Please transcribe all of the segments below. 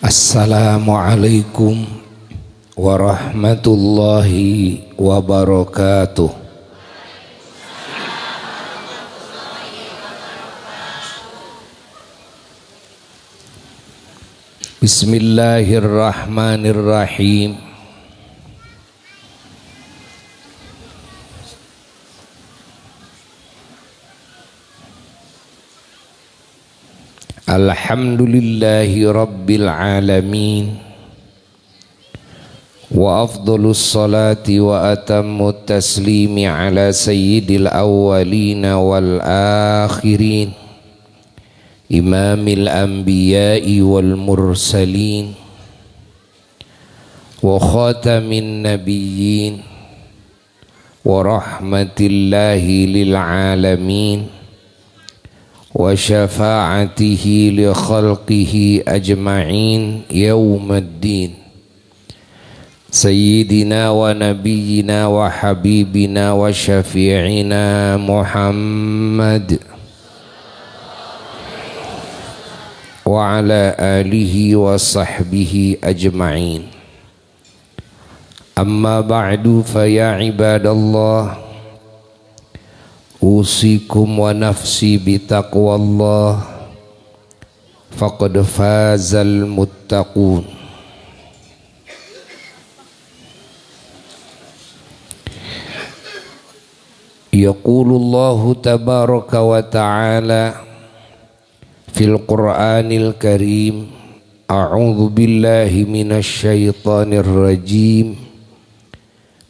Assalamualaikum warahmatullahi wabarakatuh. Bismillahirrahmanirrahim. Alhamdulillahi rabbil alamin. Wa afdhalus salati wa atammu taslimi ala sayyidil awwalin wal akhirin, imamil anbiya'i wal mursalin, wa khatamin nabiyyin, wa rahmatillahi lil alamin, wa syafa'atihi li khalqihi ajma'in yaumaddin. Sayyidina wa nabiyyina wa habibina wa syafi'ina Muhammad wa ala alihi wa sahbihi ajma'in. Amma ba'du, fa ya ibadallah, usikum wa nafsi bitaqwallah, faqad fazal muttaqun. Yaqulullahu tabaraka wa ta'ala fil Qur'anil Karim, a'udzu billahi minasy syaithanir rajim.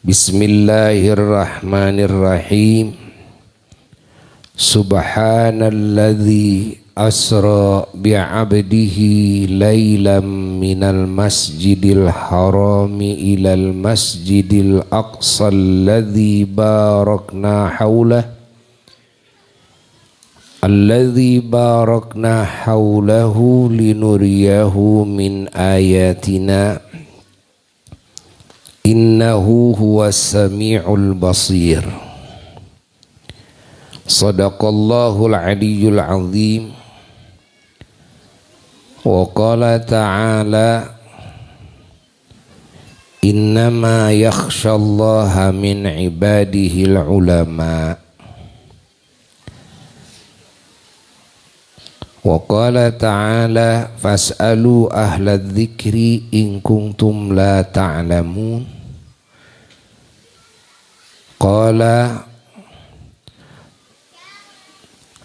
Bismillahirrahmanirrahim. Subhanalladzi asra bi'abdihi lailan minal masjidil harami ilal masjidil aqsa alladzi barakna haulahu linuriyahu min ayatina innahu huwas samiul basir. Sadaqallahul aliyyul azim. Wa qala ta'ala, innama yakhshallaha min ibadihil ulama. Wa qala ta'ala, fas'alu ahla dzikri in kuntum la ta'lamun. Qala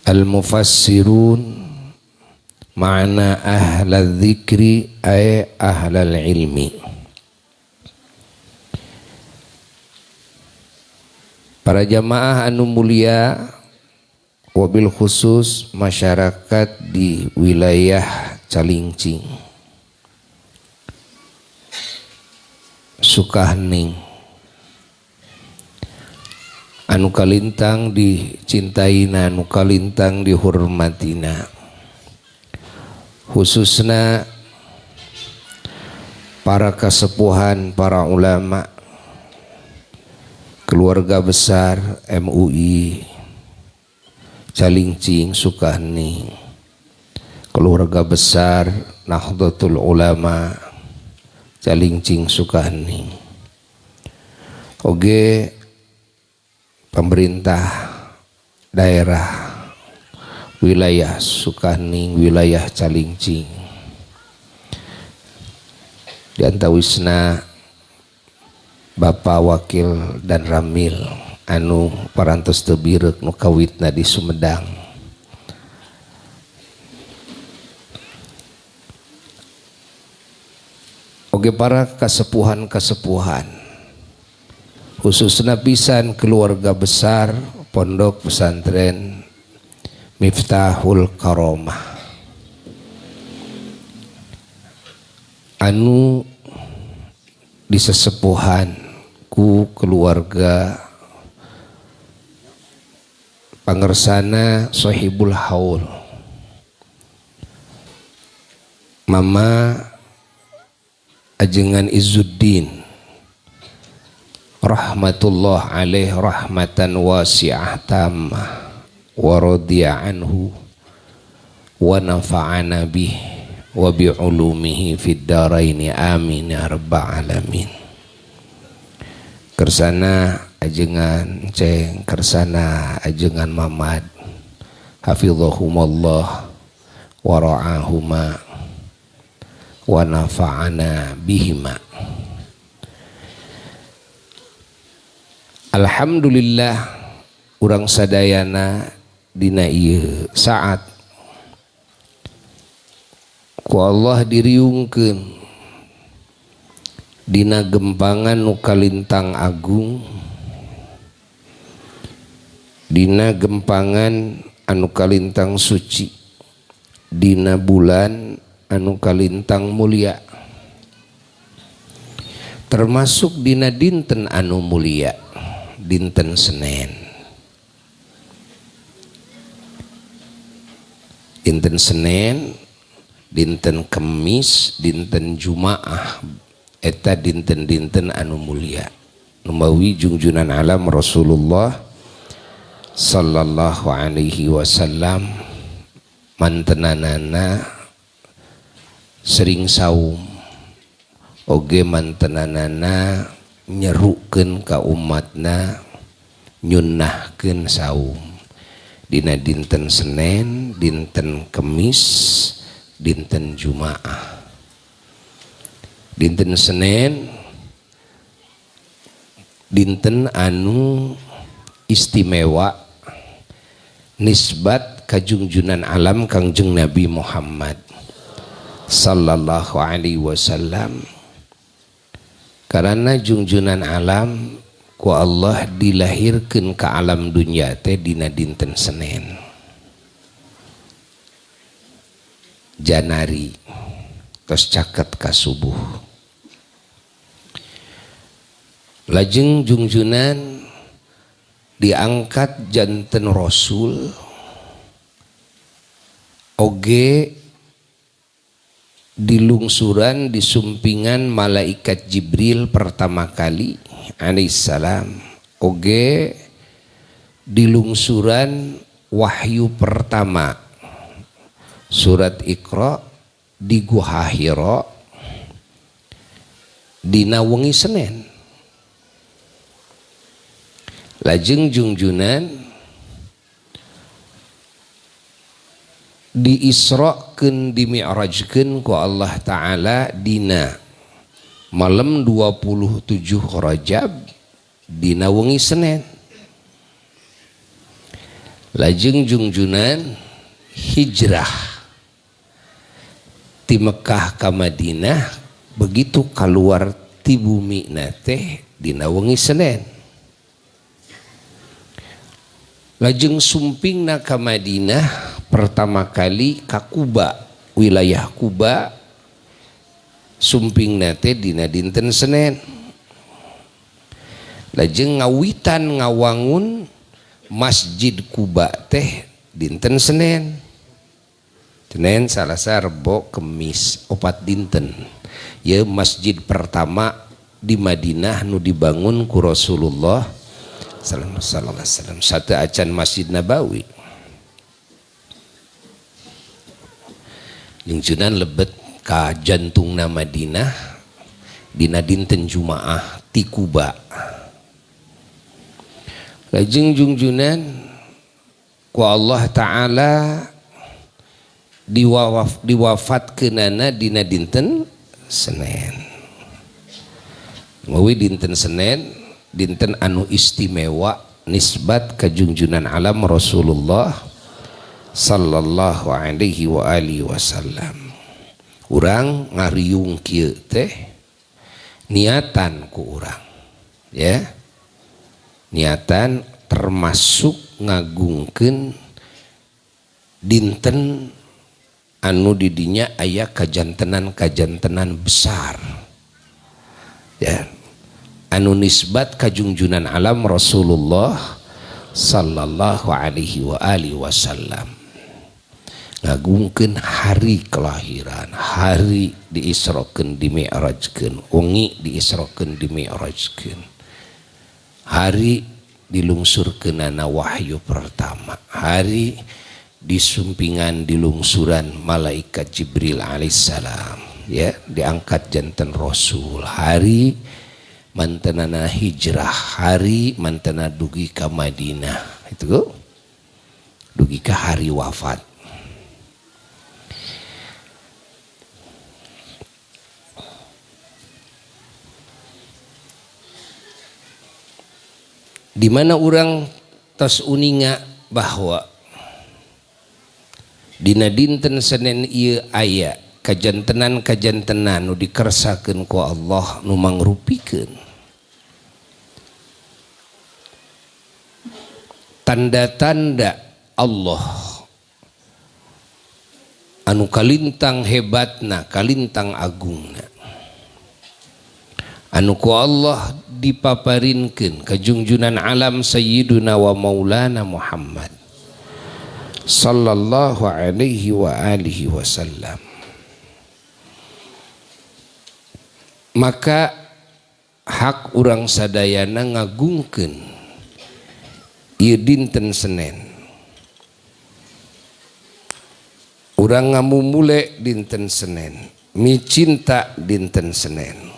al-mufassirun, ma'na ahla dzikri ay ahlal ilmi. Para jamaah anu mulia, wabil khusus masyarakat di wilayah Calingcing, Sukahening, anu kalintang dicintaina, anu kalintang dihormatina, khususna para kasepuhan, para ulama, keluarga besar MUI Calingcing Sukahening, keluarga besar Nahdlatul Ulama Calingcing Sukahening, oge pemerintah daerah wilayah Sukahening, wilayah Calingcing, di antawisna Bapak Wakil dan Ramil anu parantos teu bireuk nu kawitna di Sumedang. Oge para kasepuhan-kasepuhan, khususna pisan keluarga besar Pondok Pesantren Miftahul Karomah anu disesepuhan ku keluarga pangersana Sohibul Haul, Mama Ajengan Izzuddin rahmatullah alaih rahmatan wasi'ah tammah wa radiya anhu wa nafa'ana bih wa bi ulumihi fid dharaini amin ya rabbal alamin. Kersana ajengan Ceng, kersana ajengan Mamad, hafizahumallah wa ra'ahuma wa nafa'ana bihima. Alhamdulillah urang sadayana dina ieu saat ku Allah diriungkeun dina gempangan nu kalintang agung, dina gempangan anu kalintang suci, dina bulan anu kalintang mulia, termasuk dina dinten anu mulia, dinten Senin. Dinten Senin, dinten Kemis, dinten Jumaah, eta dinten-dinten anu mulia. Numawi jungjunan alam Rasulullah sallallahu alaihi wasallam mantenanana sering saum, oge mantenanana nyerukeun ka umatna nyunnahkeun saum dina dinten Senin, dinten Kemis, dinten Jumaah. Dinten Senin dinten anu istimewa nisbat kajungjunan alam Kangjeng Nabi Muhammad sallallahu alaihi wasallam, karena jungjunan alam ku Allah dilahirkeun ka alam dunya teh dina dinten Senin Janari tos caket ka subuh. Lajeng jungjunan diangkat janten rasul oge dilungsuran disumpingan malaikat Jibril pertama kali alaihissalam, oge dilungsuran wahyu pertama surat Iqra di Guha Hira dina wengi Senin. Lajeng jungjunan diisrakeun dimi'rajkeun ku Allah Ta'ala dina malam 27 Rajab dina wengi Senin. Lajeng jungjunan hijrah ti Mekah ka Madinah, begitu keluar ti bumi na teh dina wengi Senin. Lajeng sumpingna ka Madinah pertama kali ka Kuba, wilayah Kuba, sumpingna teh dina dinten Senin. Lajeng ngawitan ngawangun Masjid Kuba teh dinten Senin. Senin, Salasa, Rebo, Kemis, opat dinten. Ya masjid pertama di Madinah nu dibangun ku Rasulullah sallallahu alaihi wasallam, satu acan Masjid Nabawi. Jungjunan lebet ka jantungna Madinah dina dinten Jumaah ti Kuba. Lajeng jungjunan ku Allah Ta'ala diwafatkeunana dina dinten Senin. Mawi dinten Senin dinten anu istimewa nisbat kajungjunan alam Rasulullah sallallahu alaihi wa alihi wasallam. Urang ngariung kieu teh niatan ku urang, ya. Niatan termasuk ngagungkeun dinten anu didinya aya kajantenan-kajantenan besar, ya, anu nisbat kajungjunan alam Rasulullah sallallahu alaihi wa alihi wasallam. Ngagungkeun hari kelahiran, hari diisrokeun dimi'rajkeun, wengi diisrokeun dimi'rajkeun, hari dilungsurkeunana wahyu pertama, hari Disumpingan dilungsuran malaikat Jibril alaihissalam ya, diangkat janten rasul hari mantenana hijrah, hari mantena dugi ka Madinah itu dugi ka hari wafat. Di mana urang tos uninga bahwa dina dinten Senin ieu aya kajantenan-kajantenan nu dikersakeun ku Allah nu mangrupikeun tanda-tanda Allah anu kalintang hebatna, kalintang agungna, anu ku Allah dipaparinkeun ka junjunan alam Sayyiduna wa Maulana Muhammad sallallahu alaihi wa alihi wasallam. Maka hak urang sadayana ngagungkeun ieu dinten Senin. Urang ngamumule dinten Senin, micinta dinten Senin.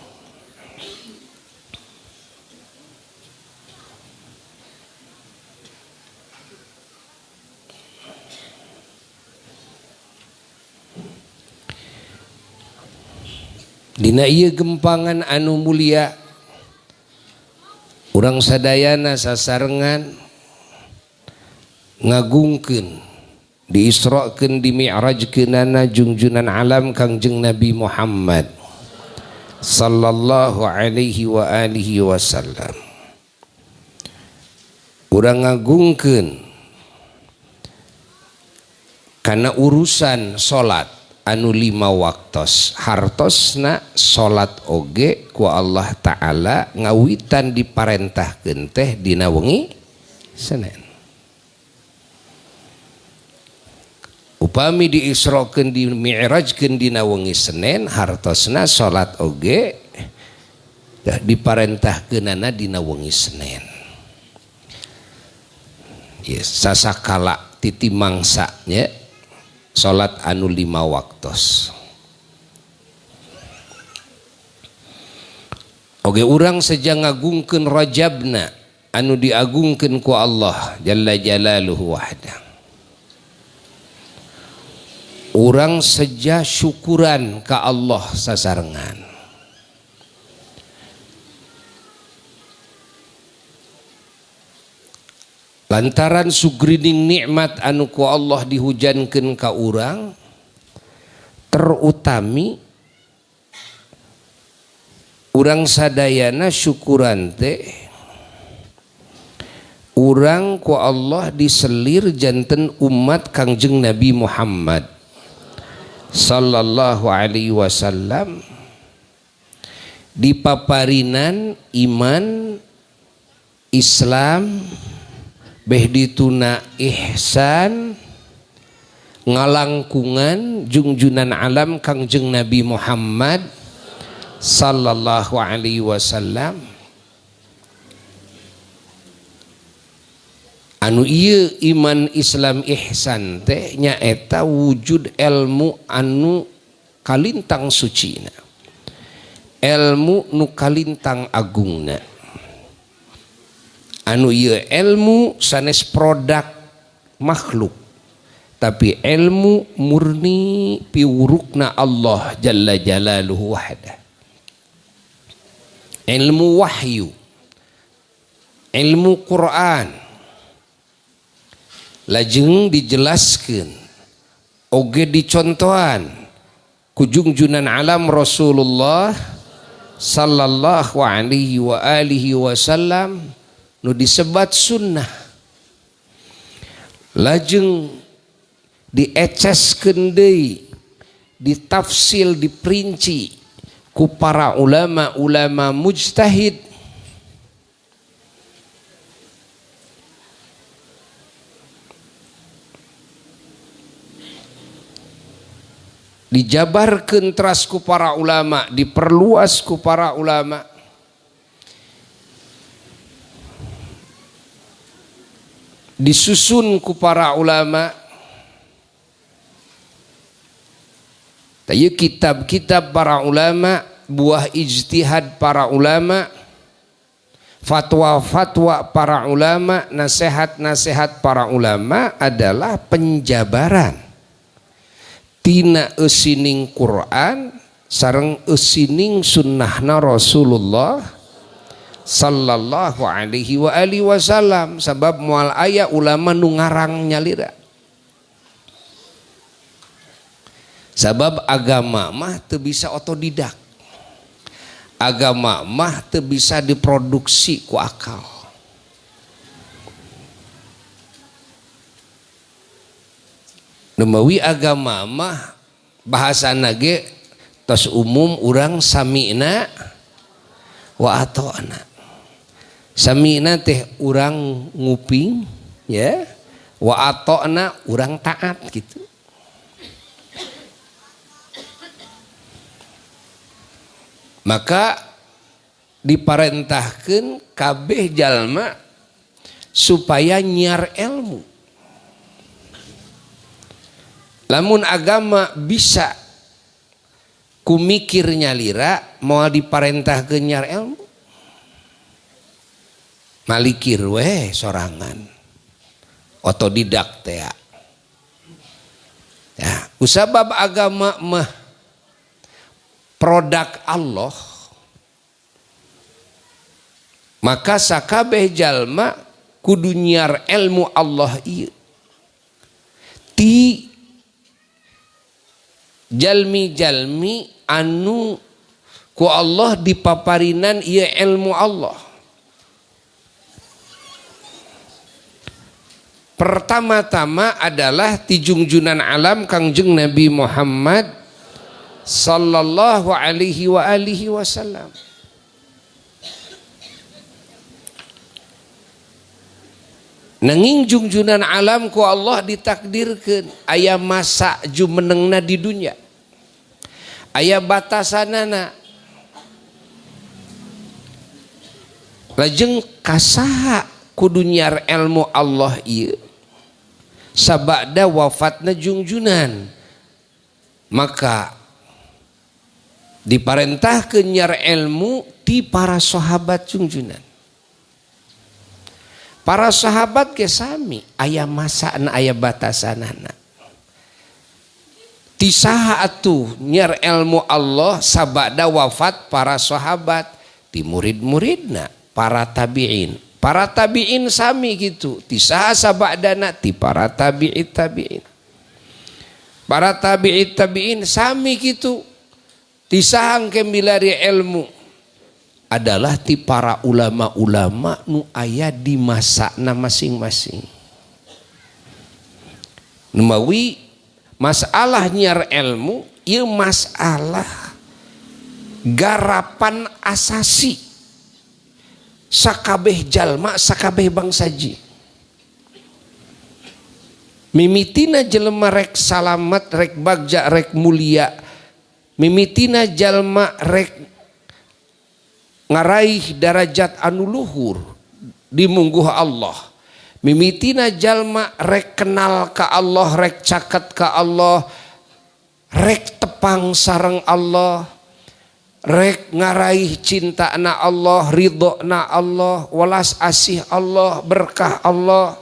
Dina ieu gempangan anu mulia urang sadayana sasarengan ngagungkeun, diisrokeun, dimi'rajkeunana jungjunan alam Kangjeng Nabi Muhammad sallallahu alaihi wa alihi wasallam. Urang ngagungkeun kana urusan salat anu 5 waktos, hartosna salat oge ku Allah Ta'ala ngawitan diparentahkeun teh dina wengi Senin. Upami diisrokeun dimi'rajkeun dina wengi Senin, hartosna salat oge diparentahkeunana dina wengi Senin. Yes, sasakala titi mangsa nya salat anu 5 waktos. Oge urang seja ngagungkeun rajabna anu diagungkeun ku Allah jalla jalaluhu wahda. Urang seja syukuran ka Allah sasarengan. Lantaran sugrining nikmat anu ku Allah dihujankeun ka urang, terutami urang sadayana syukuran teh urang ku Allah diselir janten umat Kangjeng Nabi Muhammad sallallahu alaihi wasallam, dipaparinan iman Islam beh dituna ihsan ngalangkungan jungjunan alam Kangjeng Nabi Muhammad sallallahu alaihi wasallam. Anu ieu iman Islam ihsan teh nyaeta wujud ilmu anu kalintang sucina, ilmu nu kalintang agungna. Anu ieu ilmu sanes produk makhluk, tapi ilmu murni piwurukna Allah jalla jalaluhu wahda. Ilmu wahyu, ilmu Quran lajeng dijelaskeun oge dicontohan ku jungjunan alam Rasulullah sallallahu alaihi wa alihi wasallam nu disebat sunnah. Lajeng dieceskeun deui, ditafsil, diperinci ku para ulama-ulama mujtahid. Dijabarkeun teras ku para ulama, diperluas ku para ulama. Disusun ku para ulama. Tah kitab-kitab para ulama, buah ijtihad para ulama, fatwa-fatwa para ulama, nasihat-nasihat para ulama adalah penjabaran tina eusining Quran sareng eusining sunnahna Rasulullah sallallahu alaihi wa alihi wasallam. Sabab moal aya ulama nu ngarang nyalira. Sabab agama mah teu bisa otodidak. Agama mah teu bisa diproduksi ku akal. Numawi agama mah bahasana ge tos umum urang sami'na wa ata'na. Sami'na teh urang nguping ya, wa ata'na urang taat gitu. Maka diparentahkeun kabeh jalma supaya nyiar ilmu. Lamun agama bisa kumikir nyalira, moal diparentahkeun nyiar ilmu. Malikir weh sorangan. Otodidak teh. Ya, kusabab agama mah produk Allah, maka sakabeh jalma kudu nyiar ilmu Allah ieu. Ti jalmi-jalmi anu ku Allah dipaparinan ieu ilmu Allah. Pertama-tama adalah ti junjunan alam Kangjeng Nabi Muhammad sallallahu alaihi wa alihi wasallam. Nanging jungjunan alam ku Allah ditakdirkeun aya masa jumenengna di dunia, aya batasanana. Lajeng kasaha kudu nyiar ilmu Allah ieu sabada wafatna jungjunan, maka diparentahkeun nyiar ilmu ti para sahabat jungjunan. Para sahabat ge sami aya masana aya batasanana. Ti saha atuh nyiar ilmu Allah sabada wafat para sahabat, ti murid-muridna para tabi'in. Para tabi'in sami gitu, ti saha sabadana ti para tabi'it tabi'in. Para tabi'it tabi'in sami gitu. Tisahang kembilari ilmu adalah ti para ulama-ulama nu aya di masana masing-masing. Numawi masalah nyiar ilmu ieu masalah garapan asasi sakabeh jalma sakabeh bangsa jin. Mimitina jelema rek salamat rek bagja rek mulia, mimitina jalma rek ngaraih darajat anu luhur dimungguh Allah, mimitina jalma rek kenal ka Allah, rek caket ka Allah, rek tepang sareng Allah, rek ngaraih cinta na Allah, ridho na Allah, welas asih Allah, berkah Allah,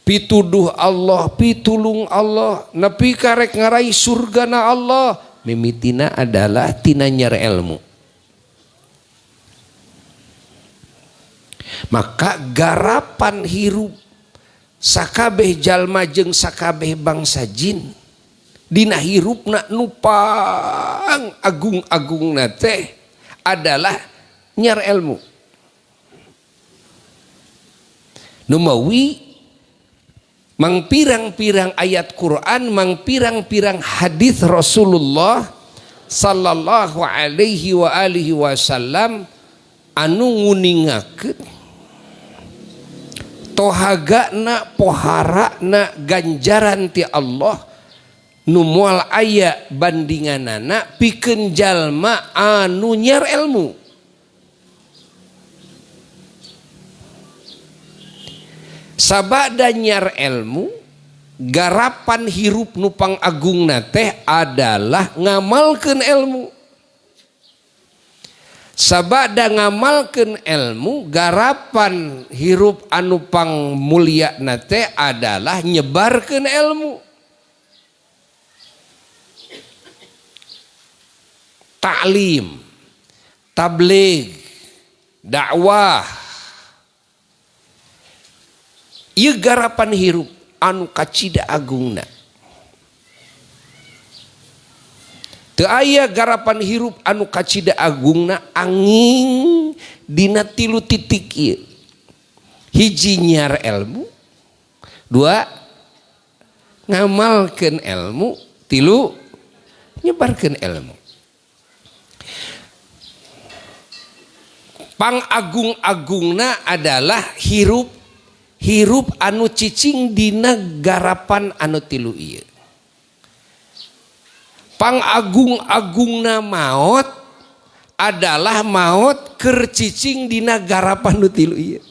pituduh Allah, pitulung Allah, nepi ka rek ngaraih surga na Allah. Mimitina adalah tina nyiar ilmu. Maka garapan hirup sakabeh jalma jeung sakabeh bangsa jin dina hirupna nu pang agung-agungna teh adalah nyiar ilmu. Numawi mangpirang-pirang ayat Quran, mangpirang-pirang hadis Rasulullah sallallahu alaihi wa alihi wasallam anu nguningakeun tohagana poharana ganjaran ti Allah nu moal aya bandinganana pikeun jalma anu nyiar ilmu. Sabada nyiar ilmu Garapan hirup nu pangagungna teh adalah ngamalkeun ilmu. Sabada ngamalkeun ilmu, garapan hirup anu pangmulyana teh adalah nyebarkeun ilmu. Ta'lim, tabligh, dakwah. Ieu garapan hirup anu kacida agungna. Teu aya garapan hirup anu kacida agungna angin dina tilu titik ieu. Hiji nyiar ilmu, dua ngamalkeun ilmu, tilu nyebarkeun ilmu. Pangagung-agungna adalah hirup hirup anu cicing dina garapan anu tilu ieu. Pangagung-agungna maot adalah maot keur cicing dina garapan nu tilu ieu.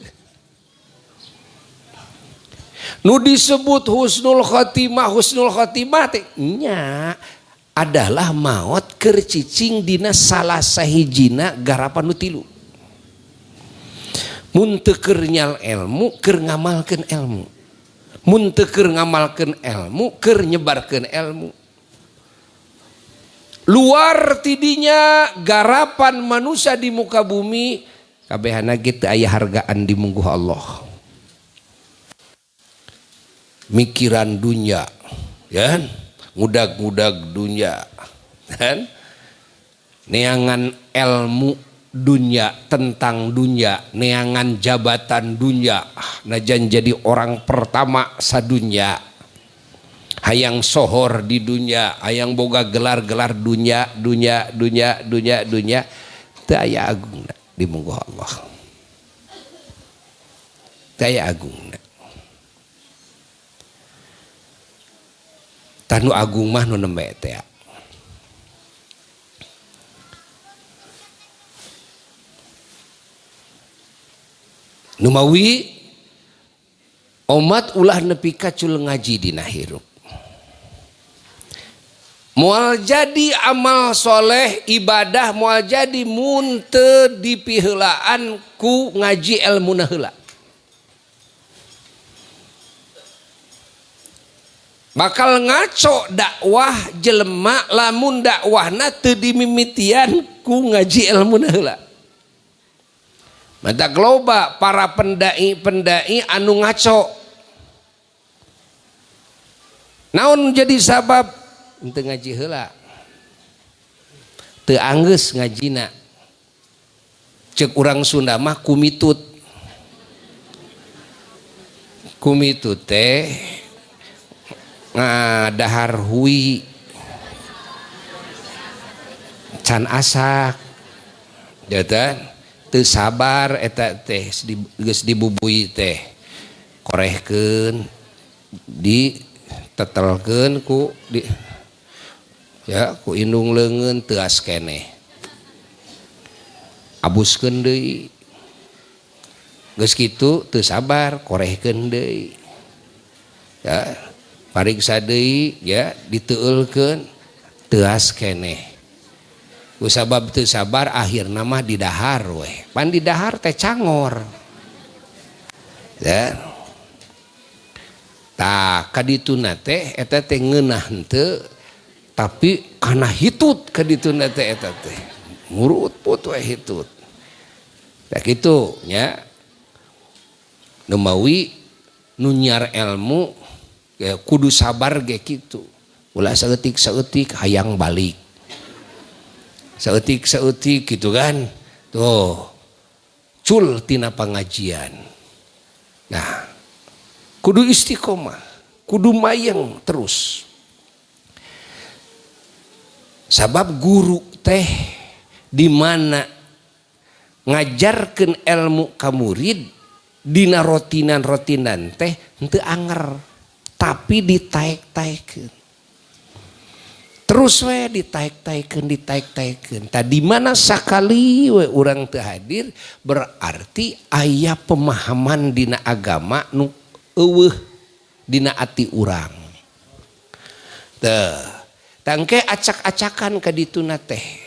Nu disebut husnul khotimah teh nya adalah maot keur cicing dina salah sahijina garapan nu tilu. Mun teu keur nyal ilmu keur ngamalkeun ilmu. Mun teu keur ngamalkeun ilmu keur nyebarkeun ilmu. Luar tidinya garapan manusia di muka bumi kabehana ge teu aya hargaan di mungguh Allah. Mikiran dunya, ya, ngudag-ngudag dunya, kan? Neangan ilmu dunya tentang dunya, neangan jabatan dunya, najan jadi orang pertama sadunya, hayang sohor di dunya, hayang boga gelar-gelar dunya, dunya, dunya, dunya, dunya, teu aya agungna di mungguh Allah. Teu aya agungna. Tah nu agung mah nu nembe teh. Numawi omat ulah nepi ka cul ngaji dina hirup. Moal jadi amal soleh ibadah moal jadi mun teu dipiheulaan ku ngaji elmuna heula. Bakal ngaco dakwah jelema lamun dakwahna teu dimimitian ku ngaji elmuna heula. Mata loba para pendai-pendai anu ngaco. Naon jadi sabab teu ngaji heula. Teu anggeus ngajina. Ceuk urang Sunda mah kumitut. Kumitut teh ngadahar hui can asak. Ya teh teu sabar eta teh geus dibubui teh korehkeun ditetelkeun ku di ya ku indung leungeun teuas keneh abuskeun deui geus kitu teu sabar korehkeun deui ya pariksa deui ya diteueulkeun teuas keneh. Ku sabab teu sabar akhirna mah didahar weh. Pan didahar teh cangor. Ya. Tah kadituna teh eta teh ngeunah henteu tapi kana hitut kadituna teh eta teh. Ngurut put we hitut. Tah kitu nya. Nu mawi nu nyiar ilmu ya, kudu sabar ge kitu. Ulah saeutik-saeutik hayang balik. Saeutik-saeutik gitu kan. Tuh. Cul tina pengajian. Nah, kudu istiqomah, kudu mayeng terus. Sabab guru teh di mana ngajarkeun ilmu ka murid dina rotinan-rotinan teh henteu anger, tapi ditaek-taekeun. Terus we ditaek-taekeun, ditaek-taekeun. Tah di mana sakali we urang teu hadir berarti aya pemahaman dina agama nu eueuh Dina ati urang. Teh, tangke acak-acakan ka dituna teh.